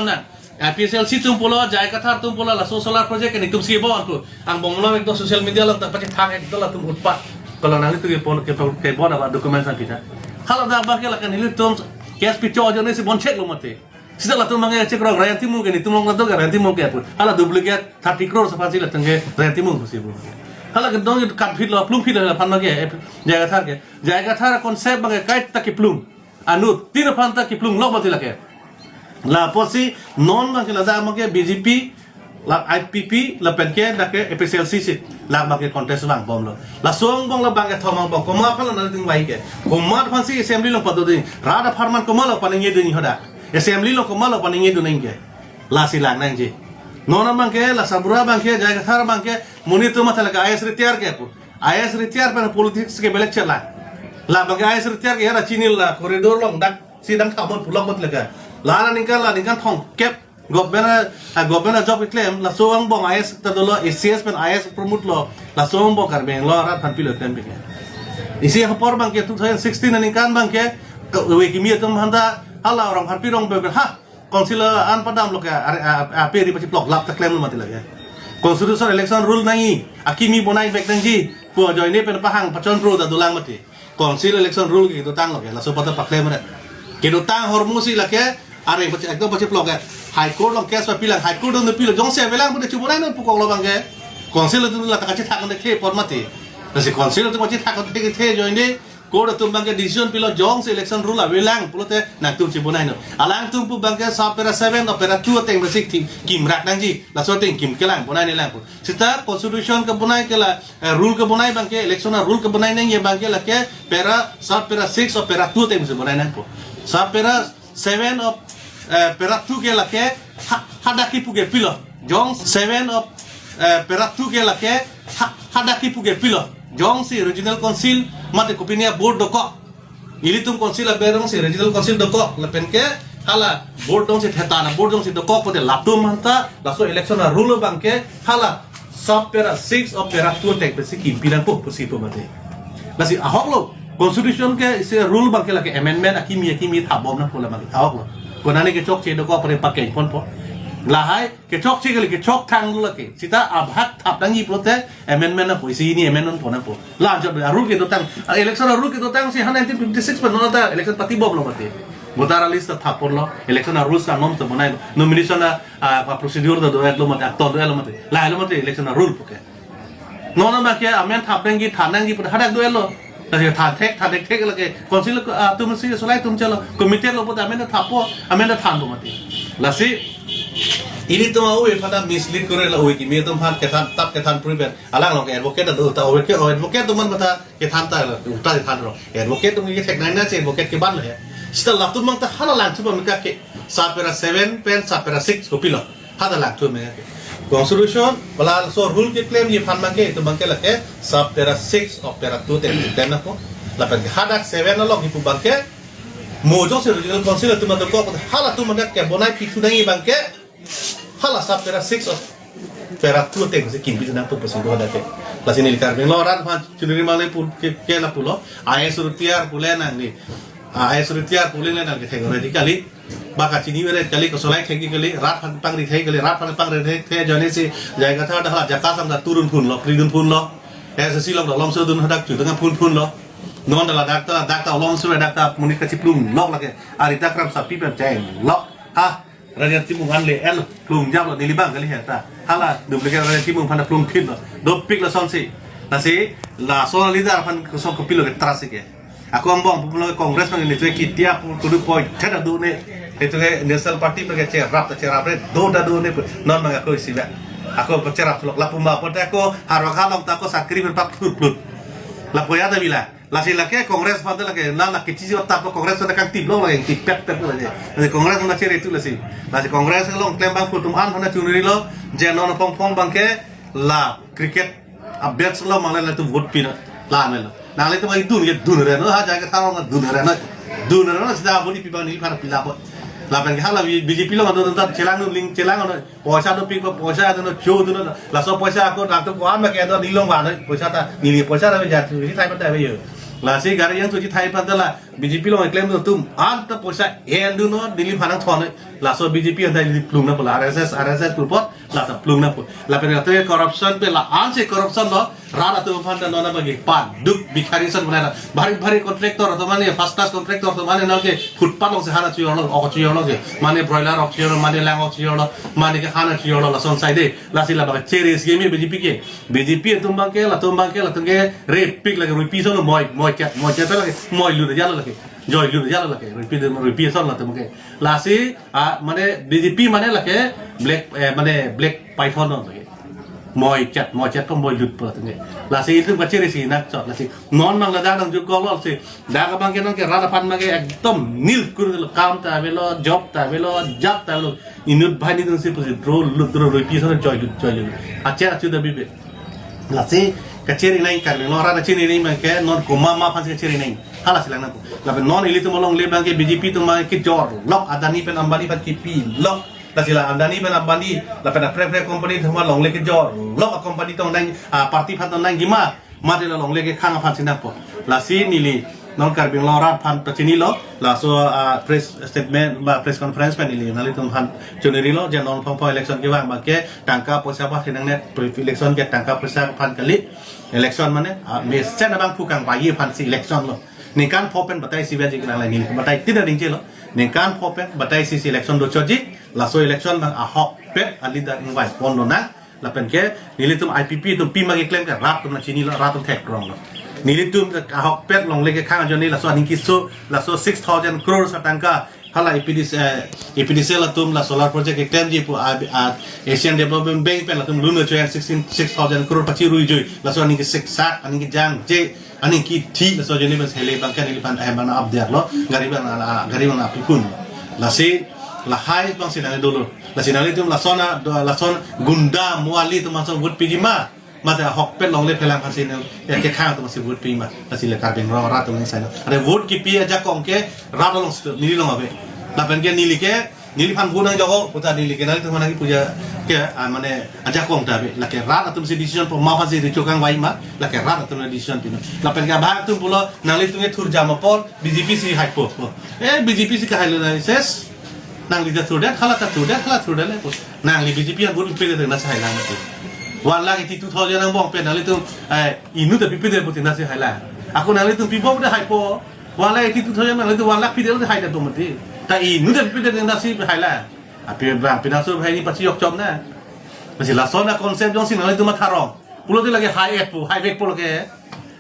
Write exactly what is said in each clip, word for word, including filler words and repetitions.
Nang, A P H L C atum pulo, J I Kathar atum pulo, laso solar project ke netum si bon ko. Angbong lo ekdom social media along ta pachethang ekdom latum utpat. Kalau nang itu ke pon ke pon ke bon apa dokumen sang kita. Hala dak abang ke lakan ilitum case picho aja ni si bon chek lo mati. Sita latum abang ke chek rong Rayan Timung ke netum along latum ke Rayan Timung ke apot. Hala duplicate thirty crore aphansi latum ke Rayan Timung si bon. Hala ke dong itu kat phit lo, plum phit lo aphan abang ke, eh, J I Kathar ke. J I Kathar concept abang ke kaita keplum. Anuttin aphan ta keplum lok mati lake. La apotsi non abang ke ladak abang ke B J P, la I P P, lapen ke dak ke A P H L C si. La abang ke contest vangbom lo. Laso angbong la abang ke thom angbong. Komat aphan la nangtingvai ke. Komat aphansi assembly along padodun. Rat apharman komat lo paningjedun hadak. Assembly along komat lo paningjedun nang ke. Lasi lang nangji. Non abang ke, la sabura abang ke, J I Kathar abang ke, monit atum matha lake I A S retire ke pu. I A S retire pen politics ke belek chela. La abang ke I A S retire ke ya la chini la corridor along dak si dang thabon pulok bot lake. La la ningkan la ningkan thomkep government, ah, government a job keklem, laso angbong I A S ta dolo, A C S pen I A S promote lo, laso angbong Karbi Anglong arat aphan pilo klem pik. Isi apor abang ke two thousand sixteen aningkan abang ke, ke, we kimi atum aphan ta, hala rong harpi rong bebe, ha, council an padam lo ke, are, a, a, pe ri pachiplok lap ta klem lo mati lake. Constitution election rule nangji, akimi bonai vek nangji, pu ajoine pen pahang pachon pro ta dolang mati. Council election rule ke kedotang lo ke, laso pada paklem re. Kedotang ahormu si lake, are pachi, ekdom pachiplok ke. High Court along case papilang, High Court along pilo, jongsi avelang pu te chubonai non pu kok lo abang ke. Council atum la ta kachethak nangthe apot mati. Lasi council atum kachethak nangthe ajoine, court atum abang ke decision pilo jongsi election rule avelang pulote nangtum chibonai non. Alangtum pu abang ke sub para seven o para two ateng besi thing kimrak nangji. Laso ateng kimkelang bonai nelang pu. Sita constitution kebonai ke la, eh, rule kebonai abang ke, election a rule kebonai nangji abang ke lake para, sub para six o para two ateng besi bonai nangpo. Sub para seven o, eh, para two ke lake ha, hadak kipu ke pilo. Jong seven o, eh, para two ke lake ha, hadak kipu ke pilo. Jongsi regional council mate kopine a board dokok. Ilitum council aber jongsi regional council dokok, lapen ke hala board jongsi thethan a board jongsi dokok pote latum aphan ta, laso election a rule abang ke hala sub para six o para two ateng besi kimpi nangpo pusi pu mati. Lasi ahok lo, constitution ke isi rule abang ke lake amendment akimi akimi thabom nangpo la abang ke ahok lo. Konane kechokche dokok pore pakeng ponpo. Lahai kechokche kali, kechok thang lo lake. Sita abhak thap nangji pulote amendment nangpo, isi ini amendment pon nangpo. La anchot a rule kedotang, a election a rule kedotang si ha nineteen fifty-six pen non ta election patibom lo mati. Voter list ta thap pon lo, election a rules a norms ta bonai lo, nomination a, a, a procedure ta do-et lo mati, aktor do-et lo mati. Lahai lo mati election a rule pu ke. Non abang ke amen thap nangji, than nangji pu hadak do-et lo. Lasi than thek, than thek thek lake. Council, ah, atum si solai atum chelo. Committee lo pu ta amen thappo, amen thanpo mati. Lasi ilitum a-ove aphan ta mislead kore la, ove kimi atum aphan kethan tap kethan prevent. Alang along ke advocate do ta, ove ke, o advocate atum aphan ta kethan ta la, uta kethan ro. Advocate atum ke thek nai na si advocate ke ban lo he. Sita latum abang ta hala langthu abang ke sub para seven pen sub para six kopilo. Hadak langthu me ke. Constitution, bala so rule keklemji aphan abang ke, itum abang ke lake sub para six o para two ateng klem nangpo. Lapen ke hadak seven along kipu abang ke, mo jongsi regional council atum dokok, halatum hadak kebonai pithu nangji abang ke, hala sub para six o para two ateng si kimpi nangpo pusi do hadak ke. Lasi neli Karbi Anglong arat aphan chunri male pu ke, ke lapulo, I A S retire pule nangli. Ah, I A S retire pule nangli thek already kali. Ba kachini veret kali, kasolai thekji kali, rat aphan pangri thek kali, rat aphan pangri thek, thek ajoine si J I Kathar ta hala jaka sam ta turun phun lo, pridun phun lo. S S C along ta lomso dun hadak chu tengah phun phun lo. Non ta ladak ta, ladak ta lomso ladak ta monit kachiplum lok lake. Ari ta kram sapi pen cheng lok. Ha, Raja Timung an le el, plum jam lo neli abang kali he ta. Hala, duplicate Raja Timung aphan plum phit lo. Dopik lasonsi. Lasi, lason leader aphan kosong kopilo ke trust ke. Ako angbong pulo Congress nang ini tuh kitia pu kudu poi theda do ne. Itu ke National Party pen ke cherap ta cherap re do ta do ne pu. Non nang ako isi ba. Ako cherap lok lapu ma pote ako harwa khalong ta ako sakri pen pap plut plut. Lapu ya ta bila. Lasi lake Congress aphan ta lake na lake chijo ta ko Congress ta kang tip lo lake tip pet pet lake. Lasi Congress na chere itu lasi. Lasi Congress along klem abang pu atum an hana chunri lo. Je non pong pong abang ke la cricket a-bat lo mangle latum vote pina. La melo. Nanglitum ai dun ke dun re no, ha J I Kathar along dun re no. Dun re no sida boni pi abang neli aphan pila po. Lapen ke hala B J P along dun ta chelang dun ling chelang no. Poisa dopik po, poisa dun no, cho dun no. Laso poisa ako nangtum ko-an ma ke dun neli along ba no. Poisa ta neli poisa ta ja tu ni thai pa ta ve yo. Lasi gari yang tuji thai panta la B J P along eklem atum anta poisa en dun non, Delhi phanang thon. Laso B J P anta Delhi plung nangpo la, R S S, R S S pupot, lata plung nangpo. Lapen ate corruption pe la ansi corruption lo, rat atum aphan ta non abang ke paduk bhikhari son mane la. Bhari bhari contractor atum mane, first class contractor atum mane non ke footpath alongsi han achu-orlo, ok achu-orlo ke. Mane broiler ok achu-orlo, mane lang ok achu-orlo, mane ke han achu-orlo, lason asai de. Lasi labang ke chere si me B J P ke. B J P atum abang ke, latum abang ke, latum ke repik lake ruipi son moi, moi chat, moi chat lake, moi lut aja lake, joi lut aja lake, ruipi de, ruipi son latum ke. Lasi, ah, mane B J P mane lake black, eh, mane black python non lake. Moi chat, moi chat ko moi lut po latum ke. Lasi itum kachere si nangchot, lasi non abang ladak nangjuko lo si. Dak abang ke non ke rat aphan abang ke ekdom nil kur lo, kam ta avelo, job ta avelo, jat ta avelo. Inut banghini atum si pusi dro lut dro ruipi son joi lut joi lut. Achet achu da bibe. Lasi kachere nang Karbi Anglong arat achere nang abang ke non komat ma aphan si kachere nang. Hala si lang nangpo. Lapen non ilitum alongle abang ke B J P atum abang ke kejor lok, Adani pen Ambani aphan kipi lok. Lasi la Adani pen Ambani lapen apre apre company atum alongle kejor lok, a company tong nang, a party aphan tong nangji ma. Mate la longle kekhang aphan si nangpo. Lasi neli non Karbi Anglong arat aphan pachinilo, laso, ah, press statement ba press conference pen neli nanglitum aphan chonirilo, je non phongpho election kevang abang ke tangka poisa ba thinang net, pre-, election ke tangka poisa aphan kali, election mane, ah, mesen abang pu kangvai aphan si election lo. Ningkan pho pen batai isi baji kelang lai neli batai tin ring je lo. Ningkan pho pen batai isi si election dochotji, laso election abang ahokpet a leader ingvai pon lonang. Lapen ke nelitum I P P atum pima keklem ke rat atum nangchinilo, rat atum thekronglo. Nelitum ahokpet longle kekhang ajoine laso aning keso, laso six thousand crore atangka hala A P D C, eh, A P D C L atum la solar project keklemji pu a, a, Asian Development Bank pen latum loan cho-en sixteen, six thousand crore pachiruijui, laso aning kesik sak, aning kejangje, aning kithi, laso ajoine pen sele abang ke neliphan ahem abang abder lo, gari abang, ah, gari abang apiphun. Lasi lahai abang si nang dolo. Lasi nanglitum lason a, do, lason gunda muali atum aphan vote piji ma. Mate ahokpet longle phelang aphan si nang, ya kekhang atum aphan si vote pi ma. Lasi le Karbi Anglong arat atum nang sai na. Are vote kipi ajakong ke rat along si neli along ave. Lapen ke neli ke, neliphan vote nangjok-o, puta neli ke nanglitum aphan nangkipuji ke, ah, mane ajakong ta ave. Lake rat atum si decision po, ma aphan si recho kangvai ma, lake rat atum decision pino. Lapen ke abang atum pulo, nanglitum ke thurjam apor, B J P si haipo. Eh, B J P si kahailo nang ses. Nangli ta thurdet, hala ta thurdet, hala thurdet le po. Nangli B J P an vote pipedet nang si hailang mati. One lakh eighty-two thousand angbong pen nanglitum, eh, inut ta pipedet pu tin nang si hailang. Ako nanglitum pibom de haipo. One lakh eighty-two thousand nanglitum one lakh pidet de haidet to mati. Ta inut ta pipedet nang si hailang. Api abang pinangso bhai ni pachijokchom na. Lasi lason a concept jongsi nanglitum matharong. Pulote lake hai-et po, haivek po lake.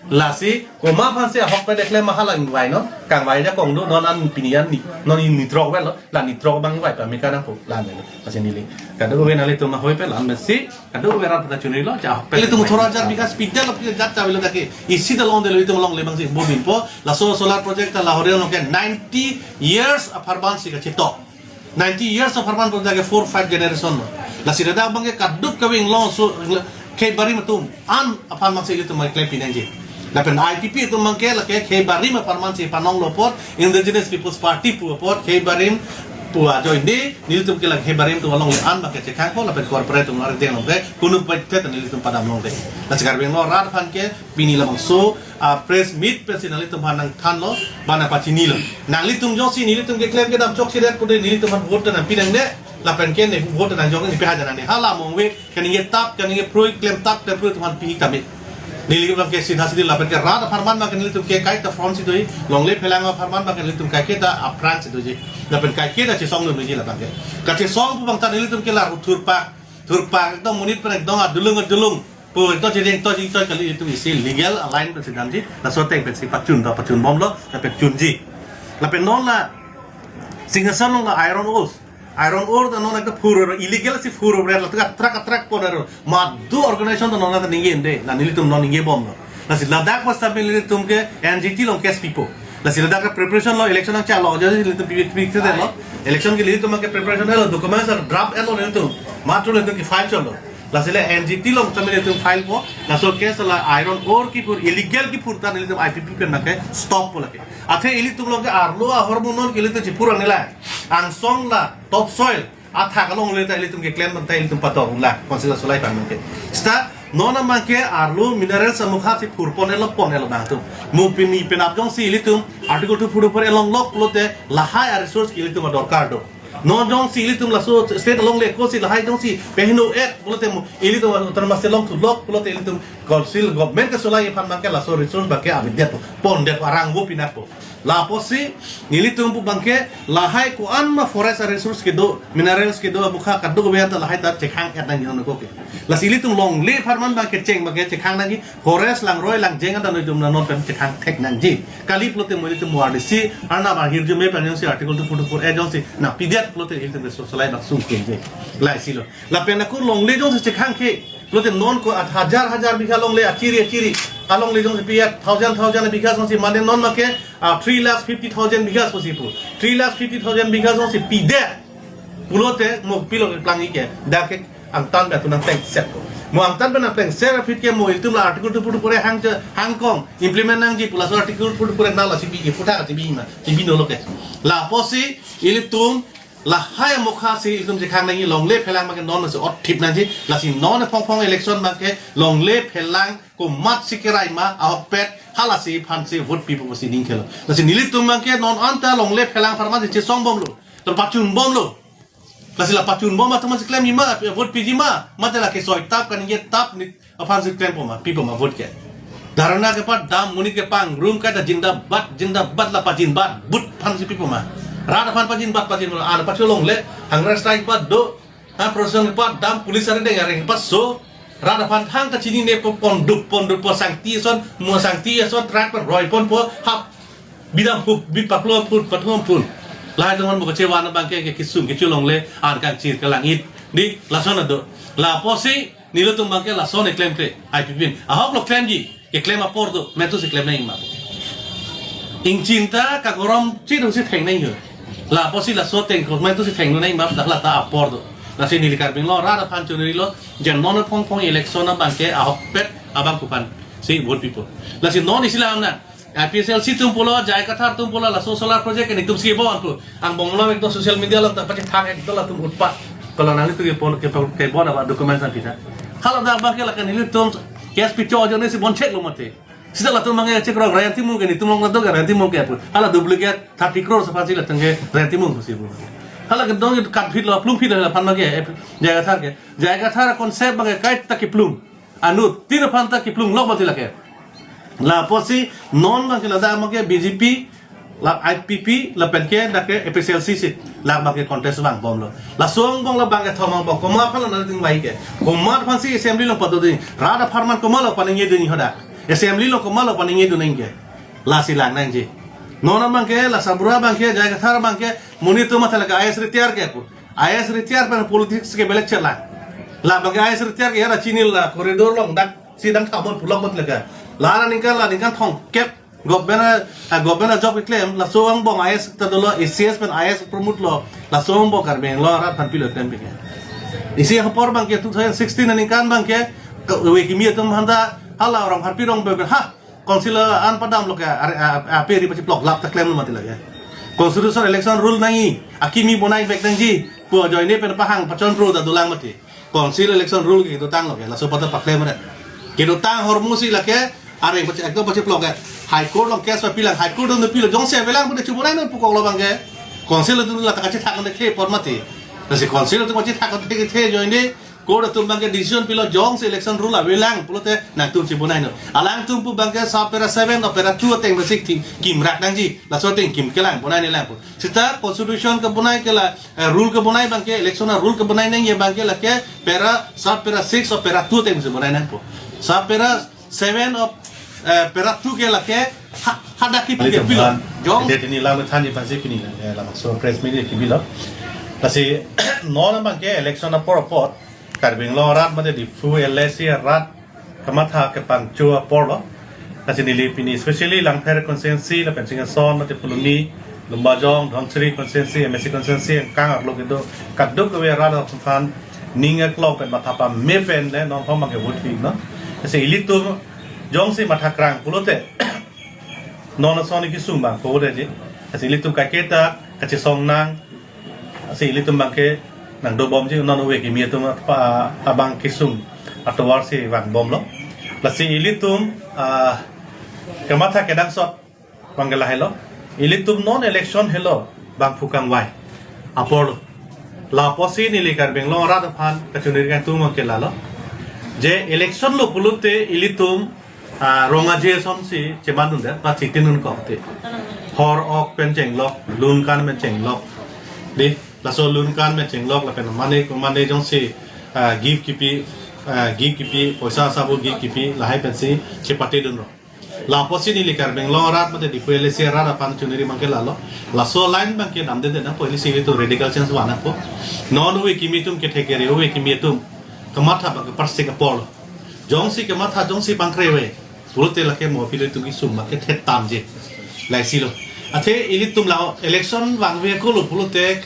Lasi komat aphan si ahokpet eklem ma hala ingvai non. Kangvai ajakong do, non an pini an ni, non ni nitrok vel lo. La nitrok abang ingvai pame kanang po, la-an lo. Lasi neli kadokave nanglitum ahoi pen la-an si, kadokave rat ta chonilo, ja ahokpet. Ilitum thora jar bikas pidel lo, pidel jat ta avelo dak ke. Isi ta longdelo, itum longle abang si bo binpo. Laso solar project ta Lahori along ke ninety years apharman si kachetok. Ninety years apharman pu jake four five generation lo. Lasi ladak abang ke kadokave Inglong aso, Khei Barim atum an aphan abang si ilitum keklem pinangji. Lapen I P P atum abang ke lake Khei Barim apharman si panong lo apot, Indigenous People's Party pu apot, Khei Barim pu ajoine, nelitum ke lake Khei Barim atum along an abang ke chekhang ko, lapen corporate atum arjeng along ke, kunu pet nelitum padam longle. Lasi Karbi Anglong arat aphan ke, pini labangso, ah, press meet pensi nanglitum aphan nangthanlo, bana pachinilo. Nanglitum jongsi nelitum keklem kedam chokchedet pute nelitum aphan vote nangpi nangne, lapen ke ne vote nangjok ne pehai nangne. Hala mongve, kaningje tap, kaningje proi, klem tap, klem proi atum aphan pi kami. Neli abang ke sida sidi lapen ke rat apharman abang ke nelitum ke kaita front si doji, longle phelang apharman abang ke nelitum kaiketa aphrang si doji. Lapen kaiketa chesongdunji labang ke. Kachesong pu abang ta nelitum ke la thurpak, thurpak, ekdom monit pen ekdom adulung adulung. Pu to chiri to chiri to kali itum isi legal align pensi damji, laso ateng pensi pachun do, pachun bomlo, lapen chunji. Lapen non la Singhason along la iron ores. Iron ore ta non ekta phur ore, illegal si phur ore, la truck, truck, truck pon ore. Madu organization ta non ta ningje de, la nelitum non ningje bomlo. Lasi ladak pas tapi nelitum ke N G T along case pipo. Lasi ladak ke preparation lo, election nangchalo, jadi nelitum pi, pi, pi, lo. Election ke nelitum ke preparation lo, documents draft lo nelitum. Matro nelitum ke file cholo. Lasi le N G T along kami nelitum file po, laso case la iron ore kiphur, illegal kiphur ta nelitum I P P pen make stop po lake. Athe ilitum along ke arlo ahormu non ke ilitum chiphur anila. Angsong la, topsoil, athak along le ta ilitum keklem ta ilitum patok la, constitution sulai pang ke. Seta Non abangke arlo minerals amokha si phurpon-etlo pon-etlo abang atum. Mo pini penap jongsi ilitum Article two forty-four along lok pulote lahai a-resource ke ilitum adorkar do. Non jongsi ilitum laso state along le kosi lahai jongsi peheno-et pulote mo ilitum autonomous state along thulok pulote ilitum council government ke solai aphan abangke laso resource abangke avedet pondet arang wo pinakpo. Lapusi nelitum pu abangke lahai ko-an ma forest resource kedo, minerals kedo amokha kadokave ta lahai ta chekhang-et nangji non ko ke. Lasi ilitum longle apharman abangke cheng abangke chekhang nangji, forest langroi langjeng anta nelitum non pen chekhang thek nangji. Kali pulote mo ilitum mo R D C, arnam ahirjume pen jongsi Article two forty-four A jongsi nangpidet pulote ilitum resource solai abang sungkun je. Laisilo. Lapen ako longle jongsi chekhang ke pulote non ko at hajar hajar bigha longle achiri achiri alongle jongsi pi-et thousand thousand bigha jongsi mane non make, ah, three lakh fifty thousand bigha kosi pu. Three lakh fifty thousand bigha jongsi pidet pulote mo pilo plangi ke. Dak ke angtan pen atum nangplengset ko. Mo angtan pen nangplengset aphi ke mo ilitum la Article two forty-four A hang che, hangkong implement nangji pu laso Article two forty-four A na lasi bi ke puthak si bi ma, si bi nolo ke. Lapusi ilitum lahai amokha si ilitum chekhang nangji, longle phelang abangke non si ot thip nangji, lasi non aphong phong election abangke longle phelang komatsi kerai ma ahokpet halasi aphansi vote pipo pusi ning kelo. Lasi nelitum abangke non anta longle phelang apharman si chesong bomlo, terpachun bomlo. Lasi la pachun bom atum si klemji ma, vote piji ma, mate la kesoi tap kaningje tap ni aphansi klempo ma, pipo ma vote ke. Dharna kepadam, monit kepangrum, kaita jindabad, jindabad la pajinbad, but aphansi pipo ma. Rat aphan pajinbad, pajinbad, ana pacho longle, hunger strike pat do, ha, procession kepadam, police arideng areng paso, rat aphan thang kachinine po pondup, pondup po sangti ason, mo sangti ason, truck pen roi ponpo, hap, bidam phup, bit paplom phun, pathom phun. Lahai teman buka chewan abangke ke kisung, kichu longle, an kangchir kelangit. Di, lason ado. Lapusi, nelitum abangke lason keklem kre, I P P in. Ahoklo klemji, keklem apor do, metu si klem nangji ma. Ingchin ta kakorom chit si theng nangji. Lapusi laso teng ko metu si theng nangji ma, dak la ta apor do. Lasi neli Karbi Anglong arat aphan chonrilo, jen non aphong phong election abangke ahokpet abang aphansi vote pipo. Lasi non isi la amna, A P S L C atum pulo, J I Kathar atum pulo, laso solar project ke netum si bon pu. Angbong lo ekdom social media lo ta pachethak ekdom latum utpat. Kalau nangli tu ke pon ke pon ke bon aba documents an kita. Hala dak abangke la ke nelitum K S P cho ajo ne si bon cheklo mate. Sita latum abangke chek rong Raihan Timung ke netum long latum ke Raihan Timung ke pu. Hala duplicate thirty crores aphansi latum ke Raihan Timung si pu. Hala kedong kat phit lo, plum phit lo aphan abangke, eh, J I Kathar ke. J I Kathar concept abangke kaita keplum. Anuttin aphan ta keplum lok mati lake. Lapusi non abangke ladak abangke B J P, la I P P, lapen ke dak ke A P S L C si. La abangke contest vang bomlo. Laso angbong la abangke thom angbong. Komat aphan la nangding mai ke. Komat aphansi assembly along pado ding. Rat apharman komat lo paningje dun hadak. Assembly along komat lo paningje dun nangke. Lasi lang nangji. Non abangke, la Sabura abangke, J I Kathar abangke, monit atum matha lake I A S retire ke pu. I A S retire pen politics ke belek chelang. La abangke I A S retire ke ya la chini la corridor along dak si dang thamon pulok mot lega. La la ningkan la ningkan thomkep government, ah, government a job keklem, laso angbong I A S ta dolo, A C S pen I A S promote lo, laso angbong Karbi Anglong arat aphan pilo klem pike. Isi apor abangke two thousand sixteen aningkan abangke ke we kimi atum aphan ta hala rong harpi rong be ha Council an padam lo ke, are, a, a, aperi pachiplok lap ta klem lo mati lake. Constitution election rule nangji, akimi bonai vek nangji, pu ajoine pen pahang pachon pro ta dolang mati. Council election rule ke dotang lo ke, laso pata paklem re. Kedotang ahormu si lake, are pachi, ekdom pachiplok ke. High Court along case papilang, High Court along pilo, jongsi avelang pute chubonai non pukok lo abangke. Council atum la ta kachethak nang the apor mati. Lasi Council atum kachethak nang the ajoine, Court atum abangke decision pilo jongsi election rule avelang pulote nangtum chibonai non. Alangtum pu abangke sub para seven o para two ateng basic thing kimrak nangji. Laso ateng kim kelang bonai ne lang pu. Sita constitution kebonai ke la, eh, rule kebonai abangke election a rule kebonai nangji abangke lake para sub para six o para two ateng si bonai nangpo. Sub para seven o, eh, para two ke lake ha, hadak ke pike pilo. Jong. Jadi ini lama thanji pansi pini, eh, labangso press meet ke bilo. Lasi non abangke election apor apot Karbi Anglong arat mate Diphu L A C arat kamatha kepangcho apor lo. Lasi neli pini especially Langpher constituency lapen Chingason mate Phuloni, Lumbajong, Dhansiri constituency, M A C constituency, angkang arlo kedo kadokave arat aphan ning aklong pen matha pame pen le non thom abangke vote pi non. Lasi ilitum jongsi matha krang pulote non ason kesung abang ko vote ji. Lasi ilitum kaiketa kachesong nang, lasi ilitum abangke nangdobomji non ove kimi atum apa abang kesung. atovar si vangbomlo. Lasi ilitum, ah, kamatha kedangsot abangke lahelo. Ilitum non election helo bangphu kangvai aporlo. Lapusi neli Karbi Anglong arat aphan kachiningri kangtung abangke lalo. Je election lo pulote ilitum, ah, rong aje asonsi chemandundet, ba chitindun kokte. Hor ok pen chenglok, lun kan pen chenglok. Di, laso lun kan pen chenglok lapen mane, mane jongsi, ah, gift kipi, ah, gift kipi, poisa sabun gift kipi, lahai pensi chepatedunlo. Lapusi neli Karbi Anglong arat mate Diphu L A C arat aphan chiningri abangke lalo. Laso line abangke damdedet nangpo, ili si ilitum radical change vang nangpo. Non ove kimi atum kethekere, ove kimi atum kamatha abangke parsik aporlo. Jongsi kamatha, jongsi pangkre ave pulote lake mo aphi ilitum kesung abangke thet tamji. Laisilo. Athe ilitum la election vangve ako lo pulote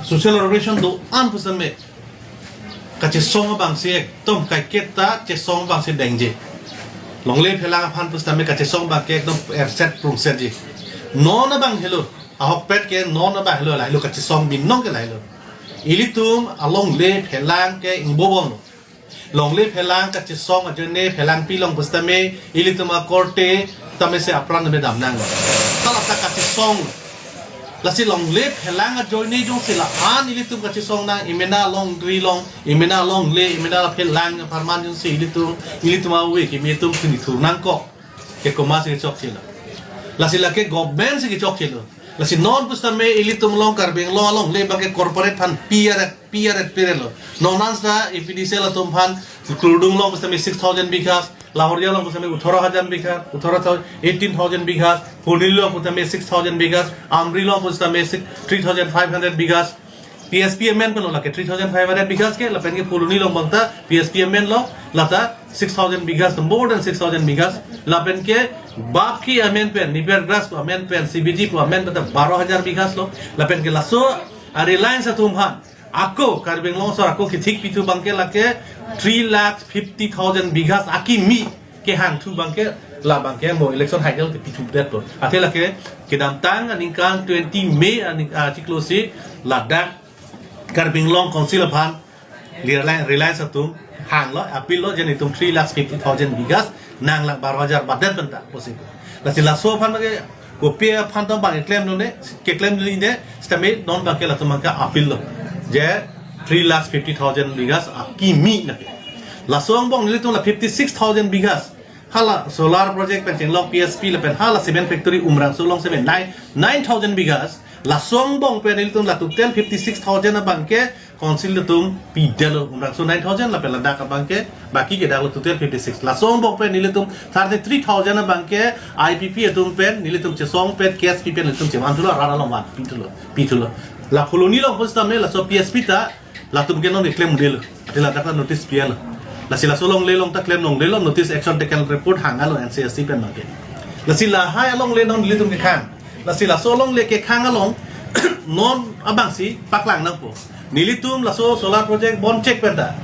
social organization do-an pusitame kachesong abangsi ekdom kaiketa chesong abangsi dengji. Longle phelang aphan pusitame kachesong abangke ekdom erset prungsetji. Non abang helo, ahokpet ke non abang helo, lahelo kachesong binong ke lahelo. Ilitum alongle phelang ke ingbobomlo. Longle phelang kachesong ajoine phelangpi along pusitame ilitum akorte tame si apran tame damnang. Ta lata kachesong. Lasi longle phelang ajoine jongsi la-an ilitum kachesong nang, emena alongri along, emena alongle, emena la phelang apharman jongsi ilitum, ilitum ave kimi atum pini thur nangkok. Ke komatsi kechokchelo? Lasi lake government si kechokchelo. Lasi non pusitame ilitum along Karbi Anglong alongle abangke corporate aphan P R F, P R F pirelo. Non ansa A P D C L atum aphan Kurdung along pusitame six thousand bighas, Lahoriang along pusitame eighteen thousand bighas, eighteen thousand, eighteen thousand bighas, Phuloni along pusitame six thousand bighas, Amri along pusitame six, three thousand five hundred bighas, P S P amen penlo lake three thousand five hundred bighas ke, lapen ke Phuloni along abangta P S P amenlo, lata six thousand bighas, more than six thousand bighas, lapen ke Bapki amen pen, Niper Grass pu amen pen, C B G pu amen pen ta baro hajar bighas lo, lapen ke laso a-Reliance atum aphan ako Karbi Anglong asor ako kethik pithu abangke lake three lakh fifty thousand bighas akimi kehangthu abangke, la abangke mo election haidel te pithudetlo. Athe lake kedamtang aningkan twenty May aning, ah, chiklo si ladak Karbi Anglong Council aphan Reliance, Reliance atum hanglo, appeal lo, je netum three lakh fifty thousand bighas nang lak baro hajar batdet penta pusi. Lasi laso aphan ke kopi aphan tong abang keklemdunde, keklemdunde, sitame non abangke latum abangke appeal lo. Je three lakh fifty thousand bighas akimi lake. Laso angbong nelitum la fifty six thousand bighas. Hala solar project pen chenglok P S P lapen hala cement factory Umrangso along cement nine, nine thousand bighas. Laso angbong pen nelitum la total fifty six thousand abangke Council atum pidetlo, Umrangso nine thousand lapen ladak abangke baki ke dak lo total fifty six. Laso angbong pen nelitum thirty three thousand abangke I P P atum pen nelitum chesong pen K S P pen nelitum chevan thulo, arat along van pithulo, pithulo. La Phuloni along pusitame laso P S P ta latum ke non keklem delo. Athe ladak ta notice pialo. Lasi laso longle along ta klem longlelo, notice action taken report hanglo N C S C pen abangke. Lasi lahai alongle non nelitum kekhang. Lasi laso alongle kekhang along non abangsi paklang nangpo. Nelitum laso solar project bon chek penta.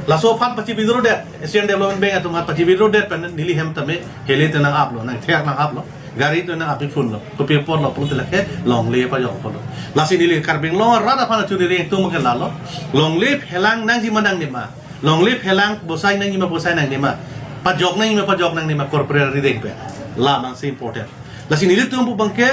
Laso aphan pachi-withdraw det, Asian Development Bank atum aphan pachi-withdraw det pen neli hem tame hele te nang-aplo, nangthek nang-aplo. Gari te nang-api phunlo, kopi aporlo pulote lake longle pajok apotlo. Lasi neli Karbi Anglong arat aphan chiningri kangtung abangke lalo. Longle phelang nangji ma nangne ma. Longle phelang bosai nangji ma bosai nangne ma. Pajok nangji ma pajok nangne ma corporate arideng pen. La abangsi important. Lasi nelitum pu abangke,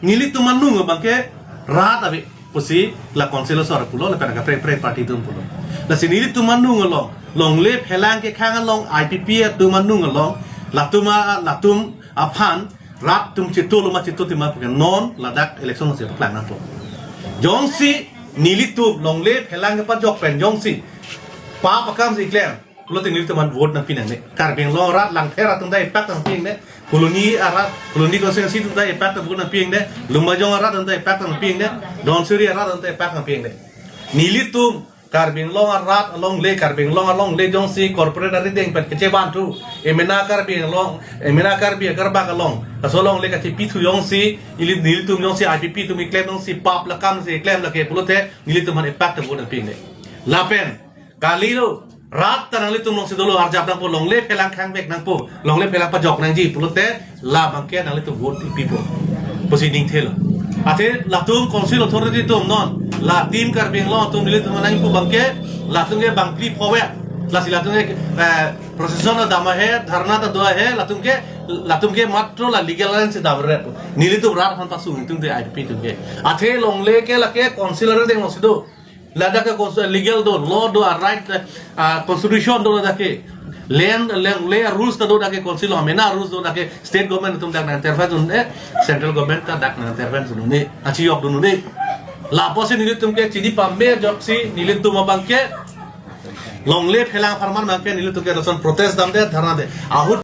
nelitum anung abangke rat ave pusi la Council asor pulo, lapen kaprek kaprek party atum pulo. Lasi nelitum anung along, longle phelang kekhang along, I P P atum anung along, latum a, latum aphan rat atum chitolo ma chitoti ma puke non ladak election si paklang nangpo. Jongsi nelitum longle phelang kepajok pen jongsi pap akam si klem pulote nelitum aphan vote nangpi nangne. Karbi Anglong arat Langpher atum ta ipak nangpi nangne. Phuloni arat, Phuloni constituency atum ta ipak ta vote nangpi nangne. Lumbajong arat atum ta ipak nangpi nangne. Dhansiri arat atum ta ipak nangpi nangne. Nelitum Karbi Anglong arat alongle, Karbi Anglong alongle jongsi corporate arideng pen kechevanthu, emena Karbi Anglong, emena Karbi akarbak along, laso alongle kachepithu jongsi, ili nelitum jongsi I P P atum keklem jongsi pap akam si klem lake pulote nelitum aphan ipak ta vote nangpi nangne. Lapen kalilo, rat ta nanglitum alongsi dolo, arjap nangpo, longle phelang khangvek nangpo, longle phelang pajok nangji pulote la abangke nanglitum vote ipipo pusi ningthelo. Athe latum Council authority atum non la Team Karbi Anglong atum nelitum nangpu abangke, latum ke bangphli phovet, Lasi latum ke, eh, procession dam ahe, dharna ta do ahe, latum ke, latum ke matro la legal line si dam re. Nelitum rat aphan pasung nelitum te I P P atum ke. Athe longle ke lake council areng deng lo si do. Ladak ke cons-, legal do, law do, a right, ah, constitution do ladak ke. Land, land, le rules ta do ladak ke council lo, mena rules do ladak ke state government atum dak nang intervene un-e, central government ta dak nang intervene un-e. Achi yok dun un-e. Lapusi nelitum ke chini pame joksi nelitum abang ke longle phelang apharman abang ke nelitum ke lason protest damde, dharna de. Ahut